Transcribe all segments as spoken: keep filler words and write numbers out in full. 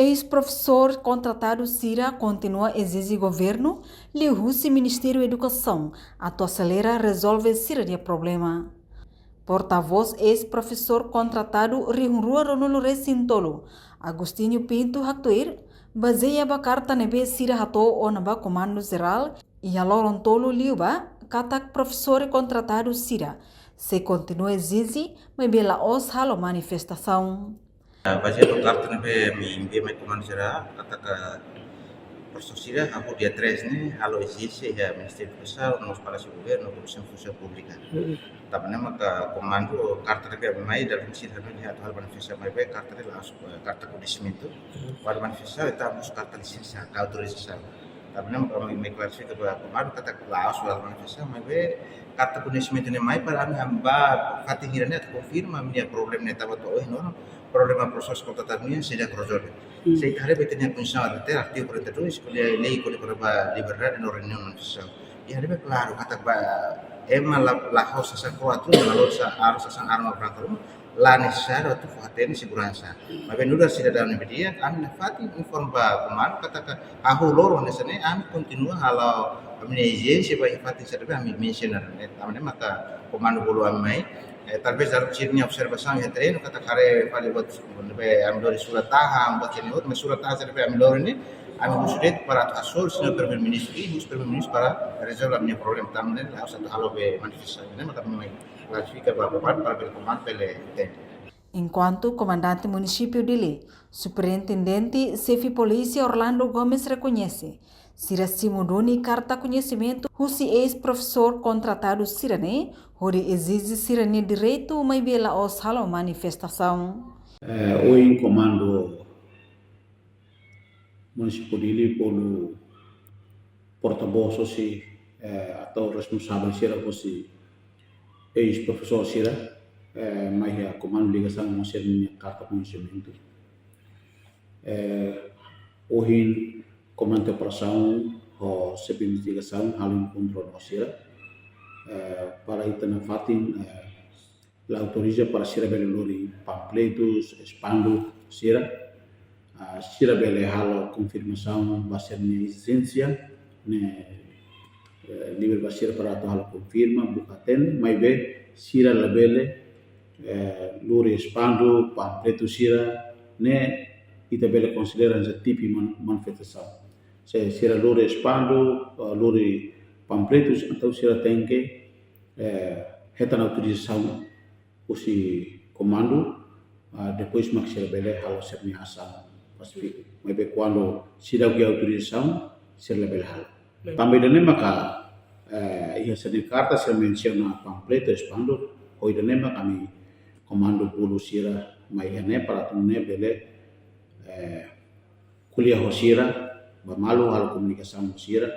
Eis-profesór kontratadu sira kontinua ezije governu liuhusi Ministériu Edukasaun atu aselera rezolve sira-nia problema. Portavós eis-profesór kontratadu rihun rua ruanulu resin tolu, Agostinho Pinto, haktuir, bazeia ba karta ne'ebé sira hato'o ona ba Komandu Jerál iha loron tolu liubá, katak profesór kontratadu sira sei kontinua ezije, maibé la'ós halo manifestasaun. Ah, bazeia ba karta ne'ebé ami envia mai Komandu Jerál, katak profesór sira hahú dia três ne'e halo ezijénsia iha Ministériu Edukasaun, no mós Palásiu Governu, Komisaun Funsaun Públika. Mm-mm. Tanba ne'e maka komandu karta ne'ebé mai dala ruma sira hanoin atu halo manifestasaun, maibé karta ne'e la'ós, eh, karta koñesimentu. Mm. Halo manifestasaun ita mós karta lisensa, ka autorizasaun. Tanba ne'e maka ami, ami klarifika ba komandu katak la'ós halo manifestasaun, maibé karta koñesimentu ne'e mai para ami hamba fatin hira ne'e atu konfirma ami-nia problema ne'e tanba to'o ohin loron problema prosesu kontratadu nian seidauk rezolve. Hmm. Se ita haree ba ita-nia Konstituisaun, ita haree artigu quarenta e dois, ko'alia lei, ko'alia kona-ba liberdade no reuniaun no manifestasaun. Iha ne'ebé klaru katak ba ema la, la'ós sasán kro'at, valór sa, arus sasán arma branka ruma, la nesesáriu atu fó hatene seguransa. Maibé nu'udar sidadaun ne'ebé di'ak, ami nafatin informa ba komandu katak hahú loron hanesan ne'e, ami kontinua halo ami-nia ezijénsia ba iha fatin sira ne'ebé ami mensiona ne'e. Tanba ne'e maka komandu bolu ami mai. Eh, talvés dala ruma sira-nia observasaun iha terrenu katak haree fali buat ne'ebé ami lori surat tahan, buat sira-ne'e hotu, maibé surat tahan sira ne'ebé ami lori ne'e, ami husu de'it para atu hasoru iha Primeiru-Ministru, i husu Primeiru-Ministru para rezolve ami-nia problema. Tanba ne'e la'ós atu halo be manifestasaun ne'e, maka ami mai klarifika ba komandu para bele komandu bele entende. Enkuantu Komandante Munisípiu Dili, Superintendente Xefe Polísia Orlando Gomes rekoñese, sira simu duni karta koñesimentu husi eis-profesór kontratadu sira-ne'e, hodi ezije sira-nia direitu maibé la'ós halo manifestasaun. Eh, ohin Komandu Munisípiu Dili bolu portavós hosi, eh, atu responsavel sira hosi eis-profesór sira, eh, mai iha komandu ligasaun ho sira-nia karta koñesimentu. Eh, ohin komandante operasaun ho xefe investigasaun halo enkontru ho sira, eh, para ita nafatin, eh, la autoriza para sira bele lori panfletus, espandu sira. Ah, sira bele halo konfirmasaun ba sira-nia ezijénsia ne'e, eh, livre ba sira para atu halo konfirma, buka hatene, maibé sira labele, eh, lori espandu, panfletu sira ne'e ita bele konsidera hanesan tipu man-, manifestasaun. Se sira lori espandu, eh, lori panfletus, entaun sira tenke, eh, hetan autorizasaun husi komandu, ah, depois mak sira bele halo sira-nia asaun pasífiku. Maibé kuandu seidauk iha autorizasaun, sira labele halo. Baik. Tanba ida-ne'e maka, eh, iha sira-nia karta sira mensiona panfletu, espandu, ho ida-ne'e maka ami komandu bolu sira mai iha ne'e para atu nune'e bele, eh, ko'alia ho sira, ba malu halo komunikasaun ho sira,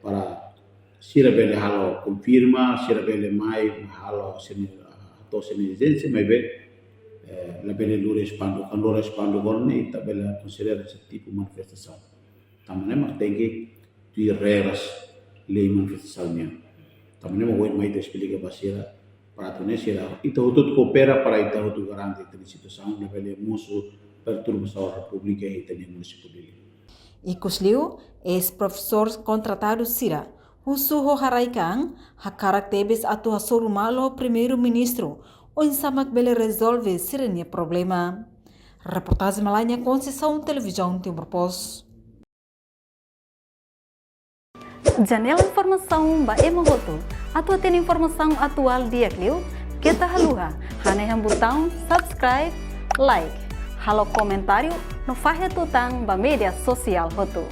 para sira bele halo konfirma, sira bele mai halo sira-nia, hato'o sira-nia ezijénsia, maibé, eh, labele lori espandu, kuandu lori espandu agora ne'e ita bele konsidera hanesan tipu manifestasaun. Tanba ne'e mak tenke tuir regras lei manifestasaun nian. Tanba ne'e mak ohin mai ita esplika ba sira, para atu nune'e sira, ita hotu-hotu koopera para ita hotu garante ita-nia situasaun, labele mosu perturbasaun ordem públika iha ita-nia munisípiu Dili. Ikusliu, eis-profesór kontratadu sira husu ho haraik an, hakarak tebes atu hasoru malu ho Primeiru-Ministru, oinsá mak bele rezolve sira-nia problema. Reportajen Malanya Conceição, Televizaun Timor Post. Janela informasaun ba ema hotu. Atu hatene informasaun atuál di'ak liu, keta haluha hanehan butaun subscribe, like, halo komentáriu no fahe tutan ba média sosiál hotu.